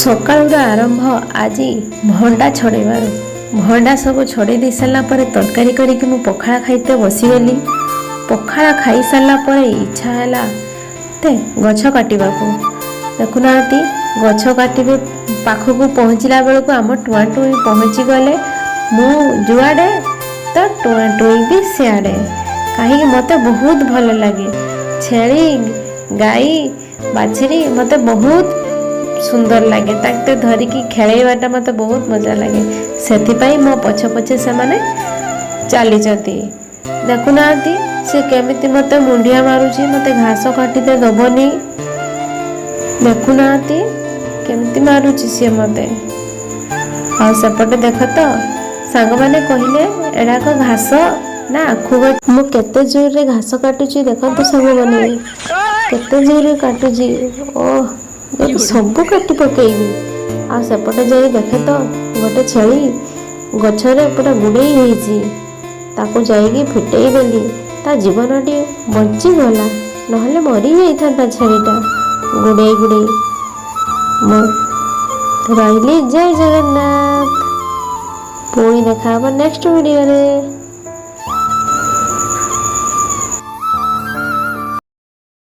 ସକାଳୁର ଆରମ୍ଭ ଆଜି ଭଣ୍ଡା ଛଡ଼େଇବାରୁ। ଭଣ୍ଡା ସବୁ ଛଡ଼େଇ ଦେଇ ସାରିଲା ପରେ ତରକାରୀ କରିକି ମୁଁ ପଖାଳ ଖାଇତେ ବସିଗଲି। ପଖାଳ ଖାଇସାରିଲା ପରେ ଇଚ୍ଛା ହେଲା ତେ ଗଛ କାଟିବାକୁ। ଦେଖୁନାହାନ୍ତି, ଗଛ କାଟିବେ ପାଖକୁ ପହଞ୍ଚିଲା ବେଳକୁ ଆମ ଟୁଆଁ ଟୁଇଁ ପହଞ୍ଚିଗଲେ। ମୁଁ ଯୁଆଡ଼େ ତ ଟୁଆଁ ଟୁଇଁ ବି ସିଆଡ଼େ। କାହିଁକି ମୋତେ ବହୁତ ଭଲ ଲାଗେ ଛେଳି, ଗାଈ, ବାଛୁରୀ। ମୋତେ ବହୁତ ସୁନ୍ଦର ଲାଗେ। ତାକୁ ଧରିକି ଖେଳେଇବାଟା ମୋତେ ବହୁତ ମଜା ଲାଗେ। ସେଥିପାଇଁ ମୋ ପଛେ ପଛେ ସେମାନେ ଚାଲିଛନ୍ତି। ଦେଖୁନାହାନ୍ତି, ସେ କେମିତି ମୋତେ ମୁଣ୍ଡିଆ ମାରୁଛି, ମୋତେ ଘାସ କାଟିତେ ଦେବନି। ଦେଖୁନାହାନ୍ତି, କେମିତି ମାରୁଛି ସିଏ ମୋତେ। ଆଉ ସେପଟେ ଦେଖ ତ, ସାଙ୍ଗମାନେ କହିଲେ, ଏଡ଼ାକ ଘାସ ନା ଆଖୁ ଗଛ? ମୁଁ କେତେ ଜୋରରେ ଘାସ କାଟୁଛି ଦେଖନ୍ତୁ ସାଙ୍ଗମାନେ, କେତେ ଜୋରରେ କାଟୁଛି। ଓହ, ସବୁ କାଟି ପକେଇବି। ଆଉ ସେପଟେ ଯାଇ ଦେଖେ ତ, ଗୋଟେ ଛେଳି ଗଛରେ ପୁରା ଗୁଡ଼େଇ ହେଇଛି। ତାକୁ ଯାଇକି ଫିଟେଇ ଦେଲି, ତା ଜୀବନଟି ବଞ୍ଚିଗଲା, ନହେଲେ ମରିଯାଇଥାନ୍ତା ଛେଳିଟା ଗୁଡ଼େଇ ଗୁଡ଼େଇ। ମୁଁ ରହିଲି, ଜୟ ଜଗନ୍ନାଥ। ପୁଣି ଦେଖା ହବ ନେକ୍ସଟ ଭିଡ଼ିଓରେ।